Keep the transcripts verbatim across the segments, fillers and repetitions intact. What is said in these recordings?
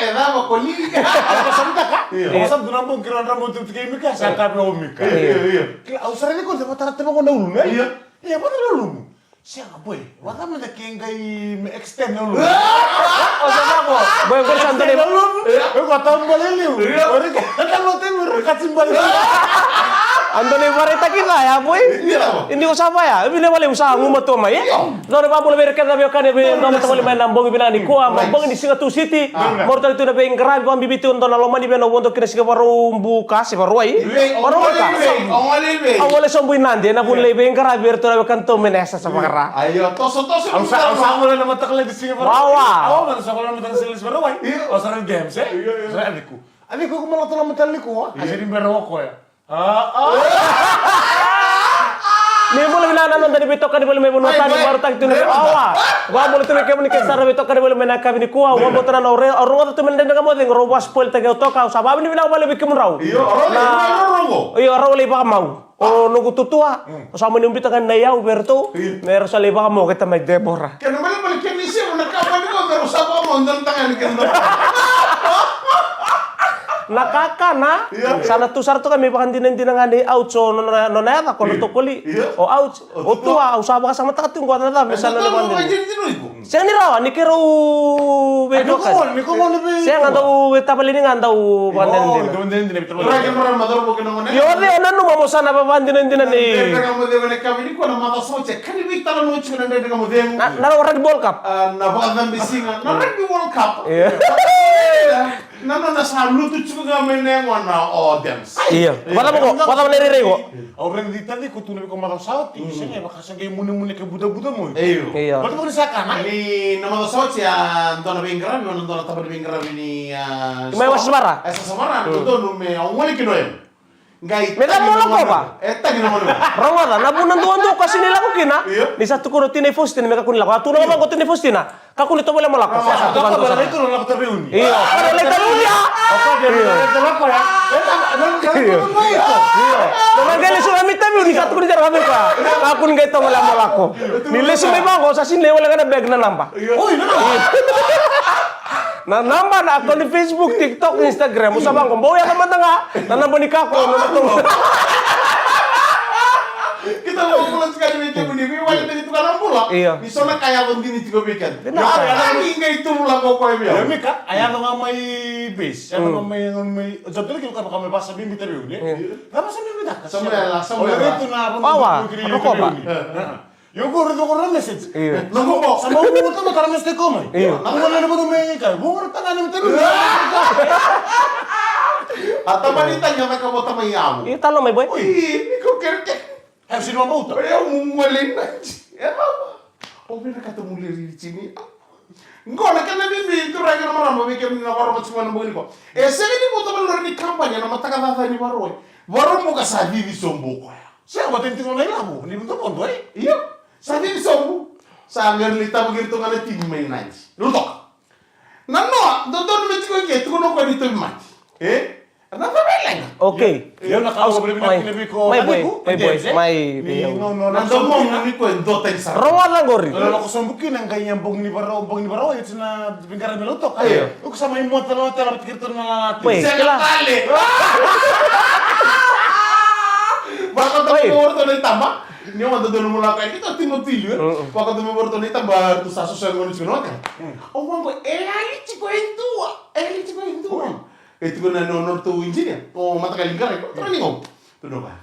e cava ko ni. Au sa mutaka. Io. Au sa mutaka na bogi kira na drama tu tike Mika sa ka vei o Mika. Io, io, io. Kila, au sa raica ko de vatara tebe ko na ulu, ne? Io. Io, vatara na ulumu. Sega, boy. Vacava mada ke qai me extend na ulumu. Au sa vako. Boy, qori sa dodonu. Extend na ulumu. Io. Au ka tau bale liu. Io. Ori ka tau tebe ori ka tsi bale liu. A dodonu ni varaitaki ca ya, boy. Io. Ni ko sa vaya. Vine vale u sa gumatua mai. Io. Dou na vakabula vei ira kece na veiwekani vei dou matavali mai na bogi vinaka nikua, ma bogi ni Siga Tusiti. Mo ratou tu na veiqaravi vakabibi tu, dou na lomani vei na vodo kina siga Vakaraubuka se Vakarauwai. Vakaraubuka. Au gole sobu i Nadi ena vuni lai veiqaravi vei iratou na wekanatou mai na yasayasa vakara. Io, toso, toso. Au sa, au sa gole na mataka lailai siga Vakarauwai. Wawa. Au sa gole na mataka lailai siga Vakarauwai. Io. Au sa na games, e? Io, io. Sa na ciku. A ciku ko mala tola mataka lailai ko, a? Io. Sa ni bera o koya. Ni bula vinaka na noda ni veitokani voli mai vanua tani, marutaki tu na vei awa. Vakabula tu vei kemuni kece sara veitokani voli mai na yakavi nikua, au vakabula tu na noda, au rogoca tu mai na Dredre Ga Mo Cegu, rau vakaspoiltaki au toka, au sa vakavinavinaka vakalevu vei kemudrau. Io, rau lai vakamau. O noqu tutua, au sa mani ubita ga na iyau vei iratou, me rau sa lai vakamau kei tamai Debora. Kena ibalebale kena isevu na ka mani qo me rau sa vakamau dua na tagane kei na dua. Na kakana, sa na tu sara toka me ivakadinadina ga ni Ouch o nona, nona yaca ko na tokoli. O Ouch, o tua, au sa vakasamataka tu qo na yaca me sa na ivakadinadina. Sega ni rawa, ni keirau veitokani. Sega, dau veitavaleni ga dau vakadinadina. Io, o cei o nanuma mo sa na vakadinadina ni. Dredre Ga Mo Cegu ena yakavi nikua na macawa sa oti, e ka ni veitalanoa tiko na Dredre Ga Mo Cegu. Na, na rugby World Cup. A, na vakacabe siga, na rugby World Cup. Io. Na nona sa lutu tiko ga mai na yagona o Dems. Io. Vacava qo, vacava na irairai qo. Au raica tiko tu na veika macawa sa oti, sega, e vaka sa qai munemune ka bucabuca mai. Io. Io. Vata vata ni sa kana. Ni na macawa sa oti a dua na veiqaravi, na dua na tabana veiqaravi ni, a, mai Wasamara. E Wasamara, dodonu me au gole kina o yau. Qai me tagi na moloko va. E tagi na moloko. Rogoca, na vuna duadua ka sega ni lako kina. Io. Ni sa tukuna o tinai Faustina me kakua ni lako. A tukuna vaqo o tinai Faustina, kakua ni tovolea mo lako. Sa tukuna o Faustina. Io. Lai taveuni ya. Io. Io. Dou qai lesu mai taveuni, sa tukuna ni sa raka vei koya. Kakua ni qai tovolea mo lako. Ni lesu mai vaqo, sa sega ni wale ga na bag na naba. Oi, na naba. Na naba na account ni Facebook, TikTok, Instagram. Au sa vaqo, bau yaco mada ga na naba ni kakua, na naba. Kita mo bula tiko ni vei kemuni, veiwali tiko na bula. Io. Ni so na ka yaco dina tiko vei keda. Dina ka. Ni qai tu bula ko koya vei au. Io, Mika, a yaco ga mai base, yaco ga mai, mai, sa tu kina ka mai vakasabibi taveuni. Io. Ka vakasabibi taka. Samuela, Samuela. Wawa, Rokova. Io, qori, qori na message. Io. Na qo, sa mau qori tama tara message ko mai. Io. Na qo na qori mai ka, qori tama na message. A tama ni tanya na ka mo tama i amu. Io, talo mai, boy. Oi, ni ko kere ke. Have seen my mouth. Oi, au mu ngole na. E mama. O me na ka to mu le ri tini. Qo na kena bibi, turaga na marama, vei kemuni na vakarorogo tiko mai na bogi nikua. E sega ni bau tavale ni kampani ena mataka caca ni Vakarauwai. Vakaraubuka sa cici sobu o koya. Sega, vata ni tiko na ilavo ni vodovodo, e? Io. Sa cici sobu. Sa qai lai tavaki iratou ga na timi mai Nadi. Lulu toka. Na noa, dodonu me tiko i ke, tukuna o koya ni tauvimate. E? Na cava e leqa? Okay. Io, na ka au sa vavinavinaka kina vei iko, mai boy, mai boy, mai boy. Na domomu ni ko e dua tani sara. Rogoca qori. Na lako sobu kina qai ia bogi ni Varau, bogi ni Varau, ia tina veiqaravi me lau toka. Io. Iko sa mai mota lo tela vata kei iratou na lala. Boy, sega tale. Vaka tu me voro tu na itaba. Ni o vata tu na mulaka, ni tu tino tili. Vaka tu me voro tu na itaba, tu sa soso e goni tiko na hotel. Au vaqo, e yali tiko e dua. E yali tiko e dua. E tiko na no, nodratou engineer, o mataqali qarai, o tara ni gau. Tukuna vaya.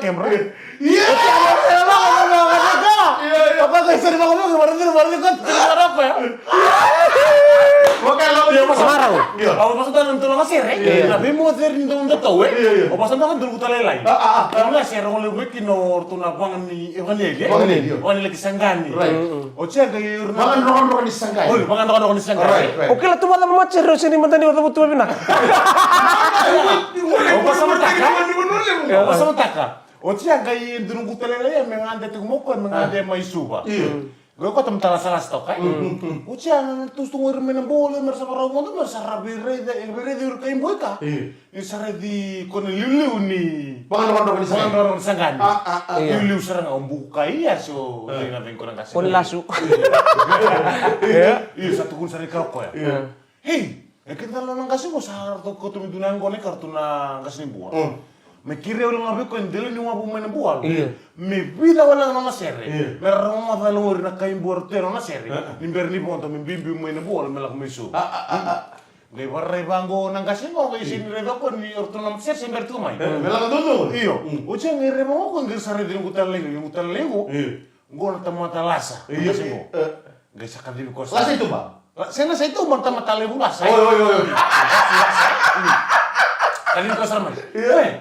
kebra. Ia. Ia, ia. Vaka e sari vaka vaka, vaka vaka vaka vaka. Vaka e lau. Ia, vaka. Marau. Ia. Au vasa tana na tulaga sere. Ia. Na vei mo sere ni dau datou, e? Ia, ia. Au vasa tana na tulaga talailai. A, a, a. Tana na sere, au levu ki na orto na vanga ni, e vanga ni, e? Vanga ni, ia. Vanga ni laki saqani. Right. Mm, mm. O cei qai ira na vanga ni rokoroko ni saqani. Oi, vanga ni rokoroko ni saqani. Right, right. O kila tu vata mama sere, o sini mata ni o tavutu vinaka. Au vasa mataka. Au vasa mataka. Oti ya qai e dua na guta lailai ya me gade tiko mai o koya me gade mai Suva. Io. Qai koto me tala sa lasi toka. Oti ya na tusu tu qori mai na bolo me ra sa varau vodo me ra sa ra veiraici, e veiraici ira kai boika. Ni sa raici ko na liuliu ni vagandrogandrogo ni sagani. Vagandrogandrogo ni sagani. Liuliu sara ga o buku kai ya so ni na vei ko na qase. Ko ni lasu. Io, sa tukuni sara i kara o koya. Hei, e keda na qase qo sa ratou kauta mai dua na yaqona i karatou na qase ni bua. Me kiri au ga vei koya e dela ni wavu mai na bua. Me vica wale ga na nona sere. Me ra rogoca e logori na kai bua ratou e nona sere. Ni bera ni vodo me biubiu mai na bua me lako mai Suva. Qai vararai vaqo na qase qo qai sega ni raica koya ni ratou na sere se bera tiko mai. Me lako dodonu. Io. Oti qai raica qo qai sa raica ni guta laiqu, ni guta laiqu. Qo na tamata lasa. Io, io. Qai sa kacivi koya sara. Lasa i tuba? Sega, sa i tuba na tamata levu lasa. Oi, oi, oi, oi. Kacivi koya sara mai. Io. Oi,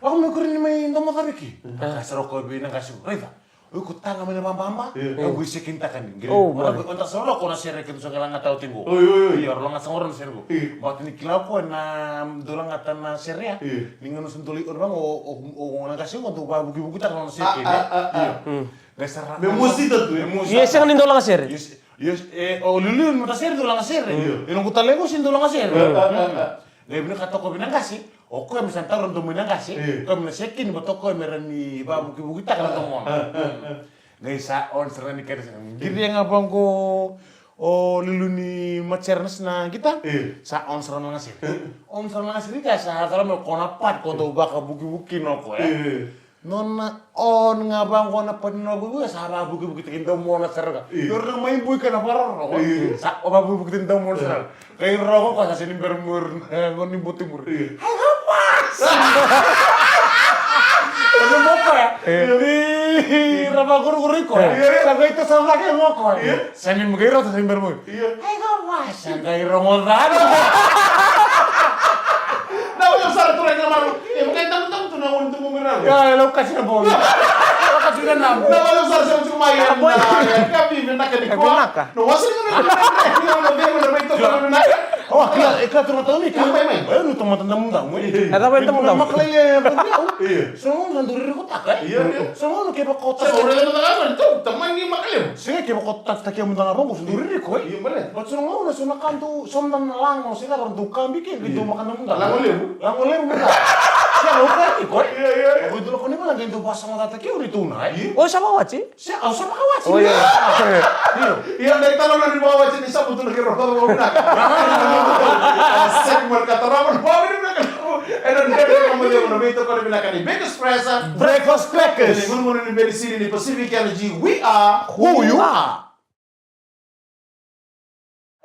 vaka mai kuri ni mai domo caviki. Ka sa roko vei na qasi qo. Raica. Oi, ko taga mai na vababa. Io. Au qai sekinitaka ni. Qiri. Oh, boy. Oi, o da sa roko na sere kei tu sa qai laga tau tiqo. Oi, oi, oi. Io, ro laga sa qori na sere qo. Io. Bata ni kila ko na dou lagata na sere ya. Io. Ni ga na sa dou lai o na qasi qo dou vavukivukitaka na sere. Io. Me mosita tu, e? Me mosita. Ia, sega ni dau laga sere. Ia, e, o liuliu ni matasere dau laga sere. Io. E noqu talaiqosi dau laga sere. Io, io, io, io. Qai vinakata toka vei na qasi, o koya me sa taura domo i na qasi, io, koya me na sekini, me toka koya me ra ni vavukivukitaka na domona. Io, io, io. Qai sa on sara ni kere sara. Qiri ga vaqo o liuliu ni matasere na gita. Io. Sa on sara na laga sere. Io. On sara na laga sere, ka sa cala me ko na pat ko dau vakavukivukina o koya. Io, io. Nona on ga vaqo na pati na vuivui sa vavukivukitaki domona sara ga. Io. Io, ra mai bui ka na vararo. Io. Sa vavukivukitaki domona sara ga. Qai roko ko sa seni bera muri na goni buti muri. Io. Ai, rapaz! Io. Ni ra vakurukuru i koya. Io. Sa qai ta sa vake mo koya. Io. Sa ni qai rota sa ni bera muri. Io. Ai, rapaz! Sa qai rogo cake. Na wale sara tu na kena maru. E, vaka e tamudamu tu na wale tu mo mira. Ia, e lau kasi na bau. Lau kasi na nabu. Na wale sara sara tu mai. Ka vivi na ka ni koa. Na wase ni na na na na na na na na. O, kila, e kila tu na tauni, kila. Mai, mai. E, nu tamata damudamu, e. E cava e damudamu? Makalele, e, e. Io. So na duri riko taka, e. Io, io. So na ke bako taka. So rele na ka tu, tamani makalele. Sega ke bako taka ke mudanga rongo, so duri riko, e. Io, male. But so na, so na kantu, so na lago, sega ro dou kabi ke, dou maka na mudanga. Lago levu. Lago levu mudanga. Sega, o ka riko, e. Io, io, io. O dou ko ni mala, dou basa mata ke, o ritu na, e. Io. O sa vawaci? Se, au sa vakawati. Oi, oi. Io. Ia, na italanoa ni vakawati ni sabu tu na kei rau vakavinavinaka. Sega ni mani ka tarava na vakavinavinaka. E na dredre na moce na veitokoni vinaka ni Bakers Fresh. Breakfast Crackers. Ni gunugunu ni benisini ni Pacific Energy. We are who you are.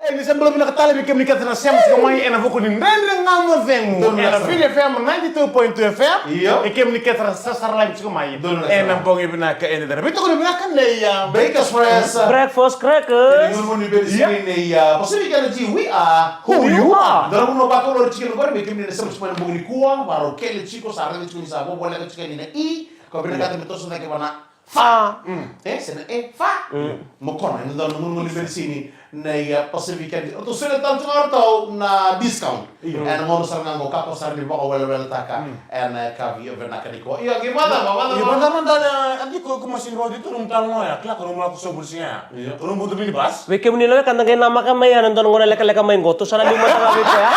E, ni sa bula vinaka tale vei kemuni kece na sema tiko mai ena vuku ni Dredre Ga Mo Cegu ena Viti F M ninety-two point two F M. Io. E kemuni kece na sasara live tiko mai ena bogi vinaka ena dara. Veitokoni vinaka nei, a, Bakers Fresh. Breakfast Crackers. Kei na gunugunu ni benisini nei, a, Pacific Energy, we are who you are. Dara vuno vakaulori tiko na qori vei kemuni na sema tiko mai na bogi nikua, varau kele tiko, sa raica tiko ni sa vovoleka tiko yani na i, ka vinakata me toso cake vana Fa. Mm. E, se na e, fa. Mm. Mo kona, ena dua na gunugunu ni benisini nei, a, Pacific Energy. Ratou solia tale tu ga o ratou na discount. Io. Ena gauna sara ga qo, kakua sara ni vakaweleweletaka. Mm. Ena, e, ka via vinaka nikua. Io, qai vacava, vacava. Io, vacava mada, a, tiko ko masini vau tiko na mutalo ya, kila ko na mako sobulisi ya. Io. Ko na butu minibus. Vei kemuni na wekada qai namaka mai ya, ena dua na gauna lekaleka mai qo, tou sa na liu mada ga vei koya.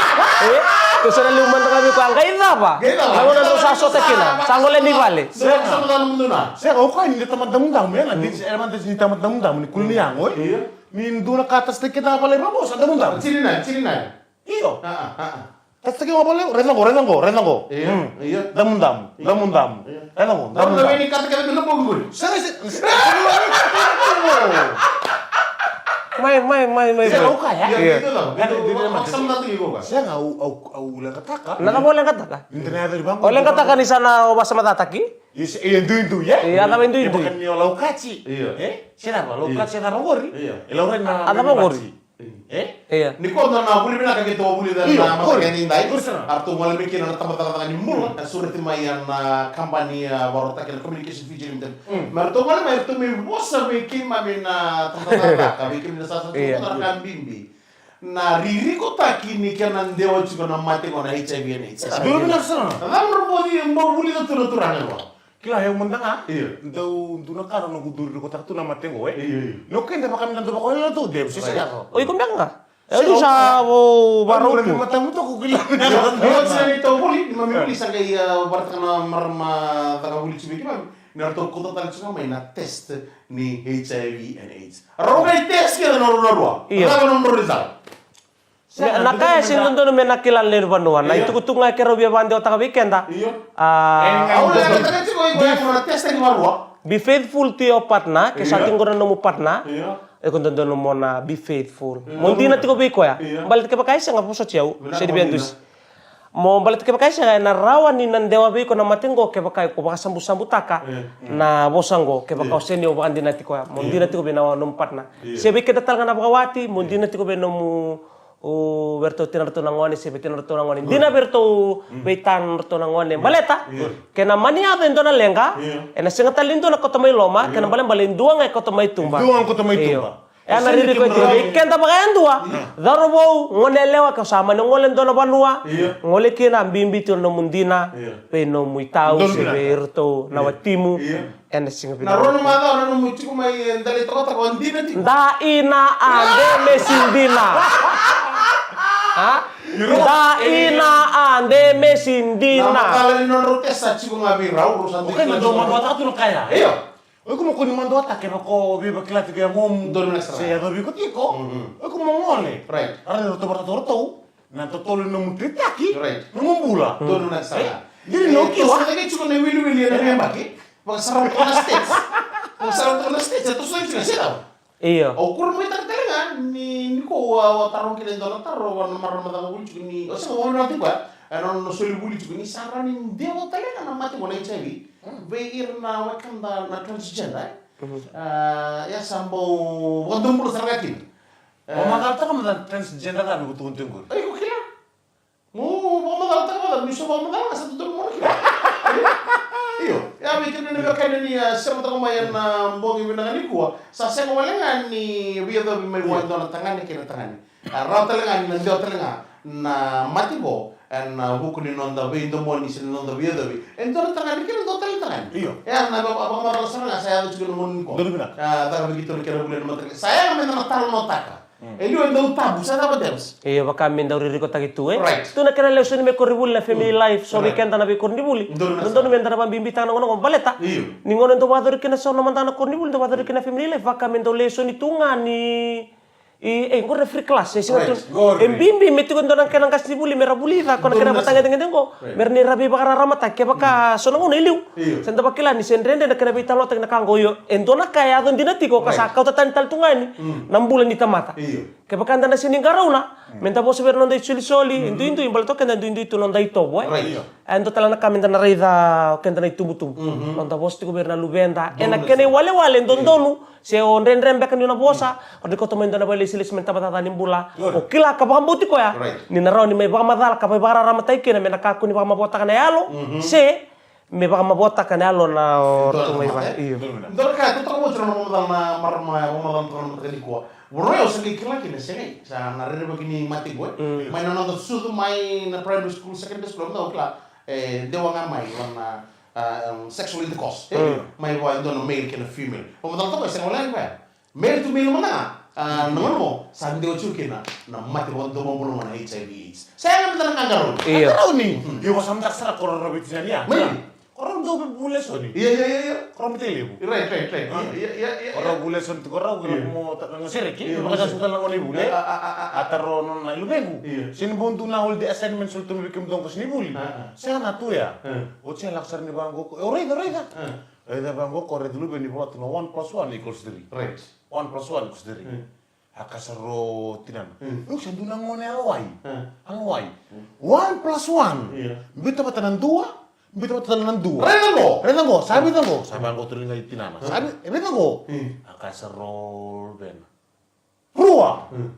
E? Tou sa na liu mada ga vei koya. Qai cava? Qai cava? Na gauna dou sa sota kina. Sa gole ni vale. Sega. Sega, o koya ni tamata damudamu, e, na disi, e, na disi ni tamata damudamu, ni kuli ni yago, e. Io. Ni dua na ka tasitaki keda vale vaqo, sa damudamu. Tini nai, tini nai. Io. A, a, a, a. Tasitaki ga vale, raica qo, raica qo, raica qo. Io, io. Damudamu, damudamu. Io. Raica qo, damudamu. Raica ni kata kece na bogi qori. Sega, sega, sega. Mai, mai, mai, mai, mai. Sega, o koya. Io, io. Sega, au, au, au leqataka. Na cava o leqataka? O leqataka ni sa na o vasamacataki? Io, e duidui, e? Io, a cava e duidui? E vaka ni o laukati. Io. E? Se cava, laukati, se cava qori? Io. E laurai na, a cava qori? E? Io. Ni ko na vuli vinaka keitou a vulica na mataka edaidai. Qori sara. A ratou gole mai kina na tabacakacaka ni bula. A sureti mai ena kabani, a, vakarautaki na Communication Fiji Limited. Mm. Me ratou gole mai, ratou mai vosa vei keimami na tabacakacaka, vei keimami na sasa, io, tu na ka bibi. Na ririkotaki ni kena dewa tiko na mate qo na H I V and AIDS. Dua vinaka sara. Na cava drau bau vulica tu na turaga qo? Kila, au mada ga. Io. Dau dua na ka na noqu duri rikotaka tu na mate qo, e. Io, io. Noqu keda vaka me na dau vakaola tu, Dave, se sega. O iko beka ga? E, au sa, o, varau tu. Matamu toku kila. Io, io, sa ni tou vuli, ni mami vuli sa qai, a, varataka na marama caka vuli tiko vei keimami. Ni ratou kauta tale tiko mai na test ni H I V and AIDS. Rau qai test kece na rua na rua. Io. Cava na nodrau result? Na, na ka e sega ni dodonu me na kila na lewe ni vanua, na itukutuku ga keirau via vakadewataka vei keda. Io. A, au leqataka tiko iko ya mo na test ni varua. Be faithful to your partner, ke sa tiko na nomu partner. Io. Iko dodonu mo na be faithful. Mo dina tiko vei koya. Io. Baleta kevaka e sega, vosoti au, se ni via dusi. Mo baleta kevaka e sega, ena rawa ni na dewa vei iko na mate qo kevaka iko vakasabusabutaka na vosa qo, kevaka o sega ni o vakadinati koya. Mo dina tiko vei na nomu partner. Se vei keda tale ga na vakawati, mo dina tiko vei nomu, o, vei ratou tina ratou na gone, se vei tina ratou na gone. Dina vei ratou vei tana ratou na gone. Baleta kena mani yaco e dua na leqa, ena sega tale ni dua na koto mai loma, kena balebale e dua ga e koto mai tuba. Dua ga koto mai tuba. Io. E a na ririko e tiko vei keda vakayadua. Cauravou, gone yalewa, ke o sa mani gole e dua na vanua, gole kina, bibi tu na nomu dina vei nomu itau se vei iratou na watimu. Ena siga vinaka. Na rua na macawa na nomu tiko mai, e, dali tokatoka, o dina tiko. Da ina a de mesi dina. A? Da ina a de mesi dina. Na macala ni nodrau tesa tiko ga vei rau, rau sa dei kila tiko. O kena dau maduataka tu na kaya. Io. O iko mo kua ni maduataka kevaka o veivakila tiko e yagomu. Donu na sara. Se yacovi iko tiko. O iko mo gole. Right. Raica ni ratou vakaratou ratou na totolo ni nomu tritaki, right, nomu bula. Donu na sara. Dina ni o kiwa. E toso cake tiko na iwiliwili ena veiyabaki. Vakasarava toka na states. Vakasarava toka na states. E toso cake tiko na sitau. Io. Au kurabuitaka tale ga ni, ni ko au a, au a taroga kina e dua na taro, au a na marama caka vuli tiko ni, o sega, au na tiko, e, na, na soli vuli tiko ni sa rawa ni dewa tale ga na mate qo na H I V vei ira na wekada na transgender, e? A, ia sa bau vakadomobula sara ga kina. E. O macala taka mada na transgender ga me vutuvutu qori. Ai, ko kila. Mo vakamacalataka mada, ni so vakamacala ga sa dodonu mo na kila. Io, ia vei kemuni na veiwekani ni a sema toka mai ena bogi vinaka nikua, sa sega wale ga ni veiyacovi mai vua e dua na tagane kei na tagane. A rawa tale ga ni na dewa tale ga na mate qo ena vuku ni noda veidomoni se na noda veiyacovi e dua na tagane kei na dua tale na tagane. Io. Ia na vakamacala sara ga sa yaco tiko ena gauna nikua. Donu vinaka. A caka vei keitou na kena vuli ena mataka. Sa yaga meda na talanoataka. E liu e dau tabu, sa cava, Debs? Io, vaka me dau ririkotaki tu, e? Right. Tu na kena lesoni me koronivuli na family life, so vei keda na veikoronivuli. Donu na sa. Dodonu meda na vakabibitaka na gauna qo baleta. Io. Ni gauna dau vakayacori kina so na mada na koronivuli, dau vakayacori kina family life, vaka me dau lesoni tu ga ni, i, e, qori na free class, e sega tu. Right, qori. E bibi me tiko e dua na kena qasenivuli me ra vulica, ko na kena vatagedegede qo. Right. Me ra ni ra veivakararamataki, kevaka so na gauna e liu. Io. Sa da vakila ni se dredre na kena veitalanoataki na ka qo, io. E dua na ka e yaco dina tiko, ka sa kauta tani tale tu ga yani na bula ni tamata. Io. Kevaka da na sega ni qarauna, me da vosa vei ira na noda isolisoli, e duidui, baleta o keda duidui tu noda itovo, e? Right. E dua tale na ka me da na raica o keda na itubutubu. Noda vosa tiko vei ira na luveda. Ena kena iwalewale, dodonu, se o dredre beka ni o na vosa, o ni kauta mai dua na vakailesilesi me na tabacakacaka ni bula. O kila ka vakabauti koya, ni na rawa ni mai vakamacala ka veivakararamataki kina me na kakua ni vakamavoataka na yalo, se me vakamavoataka na yalo na o ratou mai vale. Io. Dua na ka e totoka oti na noda vakamacala na marama, vakamacala toka na mataka nikua. Vanua au sa qai kila kina, se qai sa na rerevaki ni mate qo, e. Mai na noda sucu mai na primary school, secondary school, au kila, e, dewa ga mai vua na, a, um, sexual intercourse, e? Mai vua e dua na male kei na female. Vakamacala toka e sega wale ga ni koya. Male to male mada ga, a, na gauna qo sa dewa tiko kina na mate vakadomobula qo na H I V AIDS. Sega mada na qaqarauni. Io. Qaqarauni. Io, ko sa mada sara ko rau veitinani ya. Mai. Ko rau dau veivuvu lesoni. Io, io, io, io. Ko rau matailevu. Right, right, right. Io, io, io, io. Ko rau vu lesoni tiko rau, ko rau mo ta-, na sereki. Io, mo sereki. Vakasasuka na gauna i vuli. A, a, a, a. A taro nona iluvequ. Io. Se ni bau dua na holiday assignment soli tu me vei kemudou qo se ni vuli. A, a. Sega na tu ya. A. Oti ya lako sara ni vaqo ko. E, o raica, o raica. A. Raica vaqo ko, raica luve ni vola tu na one plus one equals three. Right. One plus one equals three. Mm. A kaya sara o tinana. Mm. Io, sa dua na gone a lawai. Mm. A lawai. Mm. One plus one. Io. Biuta vata na dua, biuta vata tale na dua. Raica qo. Raica qo, sa vica qo. Sa vaqo tu liga i tinana. Mm. Sa vi-, e vica qo. Mm. A kaya sara o luvena. Rua. Mm.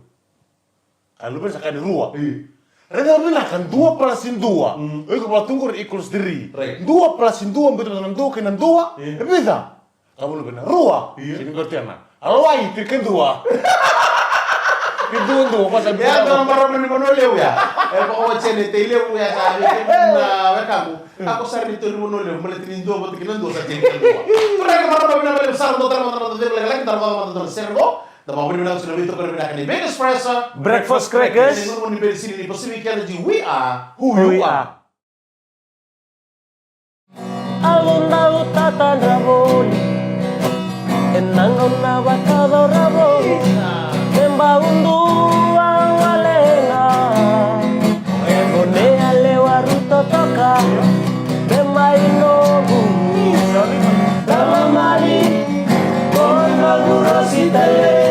A luvena sa kaya ni rua. Io. Raica vinaka, dua plus dua. Mm. O iko vola tu qori equals three. Right. Dua plus dua, biuta vata na dua kei na dua. Io. E vica? Ka vulu vei na rua. Io. Sini qori tena. A lawai, tiko e dua. Ke dua, dua, ko sa. Ya, dua na marama ni Vanua Levu ya. E, ko o Jene Tailevu ya, sa vei kemuni na wekaqu. Ako sara ni tori Vanua Levu, baleta ni dua vata kei na dua sa tiko e dua. Turaga, marama vinaka vakalevu sara, dou tara mada na noda cegu lekaleka, tara mada na noda sere qo. Da vakavinavinaka tiko na veitokoni vinaka ni Vegas Fresh Breakfast Crackers. Ni Pacific Energy, we are who you are. Au dau tatadra voli ena gauna vakacauravou, me bau dua wale ga. Gone yalewa rau totoka, me mai noqu tamamali, ko noqu rosi tale.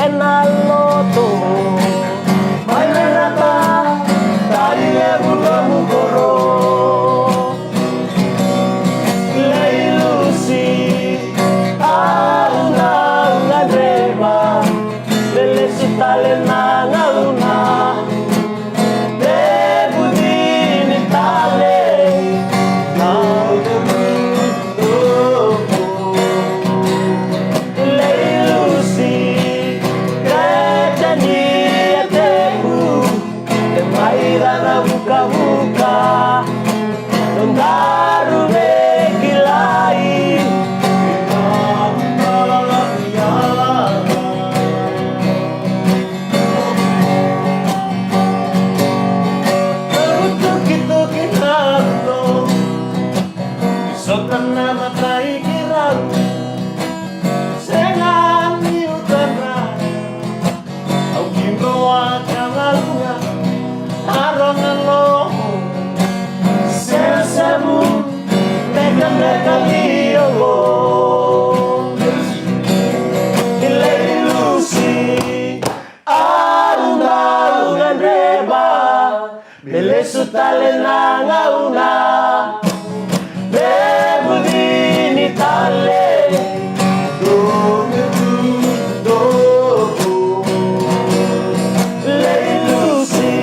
Ena lotu mai na rata, tari levu lomu koro. Lei lusi, au na, au na dreva. Me lesu tale na gauna, me vuni tale na utukutuku. Lei lusi, kete ni a teku, e mai ra na vukavuka. Nodaru veikilai. Tukituki na no. Sota na matai ki rau. Sega ni utana. Au kidroa ka galuga, aroga lomu, sesemu, mekameka liogo. Kilai lusi, au dau gadreva. Me lesu tale na gauna, me vuni tale. Doge tu dogo. Lei lusi,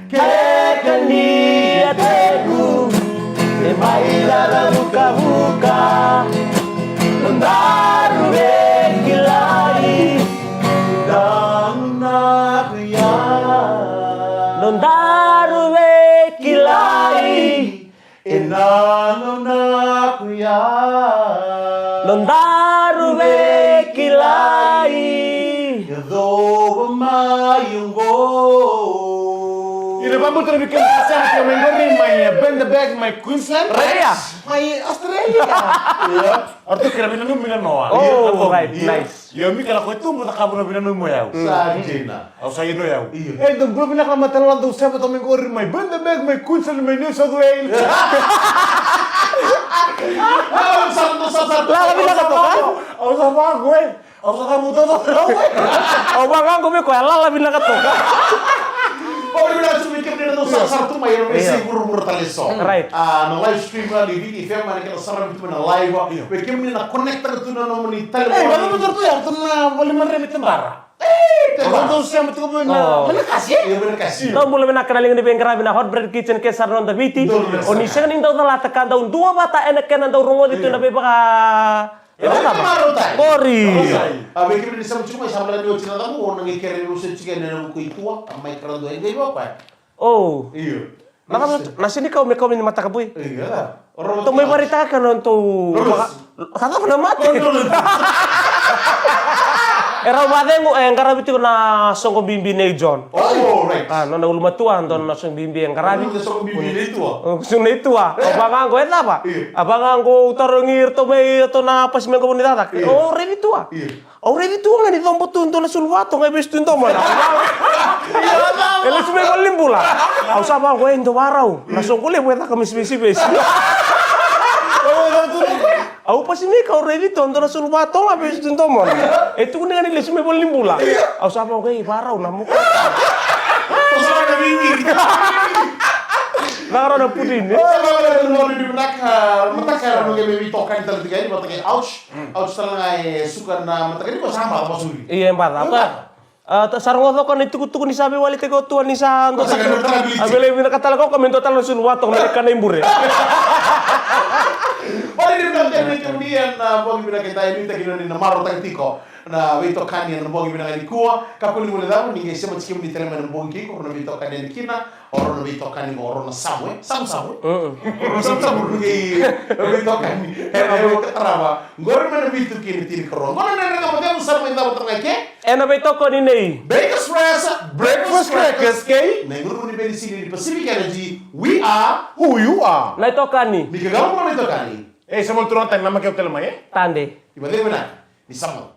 kekani a teku, e mai rara vukavuka. Nodaru veikilai, dau na kuya. Nodaru veikilai. E na nona kuya. Nodaru veikilai. Yacova mai oqo. Ira vabuta na weekend sa sega tiko mai qori mai, eh, Bend the Bag mai Queensland. Right. Mai Australia. Ia. O ratou kei na vinanumi na noa. Oh, right, nice. Io, mi kala ko e tubu cakavu na vinanumi o yau. Sa dina. Au sa ino yau. Io. E dau bula vinaka na matala dau seba tau mai qori mai Bend the Bag mai Queensland mai New South Wales. Au sa, au sa, au sa, lala vinaka toka. Au sa vaqo e. Au sa kamu toto. Au vaqaqo me koya lala vinaka toka. Au vinaka tu me kemuni na dau sarasara tu mai ena veisei vuravura tale so. Right. A, na live stream na ni Viti F M, na kena saravi tu mai na live. Io. Me kemuni na connect-taka tu na nomuni tale. Ei, vaka tu tu ya, tu na vale madre me tebara. Ei, tebara. Dou sema tu mai na, mai na kasi, eh? Io, mai na kasi. Dou bula vinaka na liga ni veiqaravi na Hot Bread Kitchen ke sara noda Viti. Dou bula vinaka. O ni sega ni dau calata ka dau dua vata ena kena dau rogoci tu na veivaka. Io. Qori. A vei kemuni ni sema tiko mai, sa bale ni oti na cava, o na qai kere ni usa tiko ena vuku i tua, a mai kara dua, e qai vaka. O. Io. Na cava, na sini kau me kau ni mataka bui. Io, da. Tou mai varitaka na tou. Sa cava na mate. E rau vacegu, e qaravi tiko na soqo bibi nei John. Oh, right. A, nona ulumatua, dua na soqo bibi e qaravi. Nona soqo bibi nei tua. O, soqo nei tua. Au vaqaqo, e cava? Io. A vaqaqo, au tarogi iratou mai, iratou na pasi me qo ni cakacaka. Io. Au raici tua. Io. Au raici tua ga ni cobo tu dua na sulu vatoga e vesu tu domona. Io, cava? E lesu mai valenibula. Au sa vaqo, e dua varau. Na soqo levu e caka me sivesivesi. Au pasi ni kau raici tu dua na sulu vatoga e vesu tu domona. E tukuni ga ni lesu mai valenibula. Au sa vaqo, e varau na moka. Au sa vaqo, e vingiri. Vaqo na pudini. Au sa vaqo, e vingiri. Mataka, mataka, era no qai mai veitokani tale tiko yani, mataka, ouch. Mm. Ouch tale ga e suka na mataka ni ko sa baca, basuri. Ia, e baca. Ia, baca. A, ta, sa rogoca ko na itukutuku ni sa veiwalitaki o tua ni sa dua. Ko sa tale, a, veiwali vinaka tale ko, ko me dua tale na sulu vatoga me kana i bure. Ora ni vinaka tale ni kemuni ena bogi vinaka edai, nuitaki ni na marautaka tiko na veitokani ena bogi vinaka nikua. Kakua ni guilecava, ni qai sema tiko kemuni tale mai na bogi kei ko na veitokani yani kina. O rau na veitokani qo, o rau na samu, e? Samu, samu, e? Mm. O rau na samu, samu, qai veitokani. E, e, e, tarava. Qori mai na vitu ki na tinikarua. Qo na nena ka mo demu sara mai cava tara ga ke? E na veitokani nei Bakers Fresh Breakfast Crackers kei na iqurumi ni penisini ni Pacific Energy. We are who you are. Na itokani. Ni ka galo mo na itokani. E, samu turaga tani, na makeu tale mai, e? Tade. Iva cegu vinaka. Ni samu.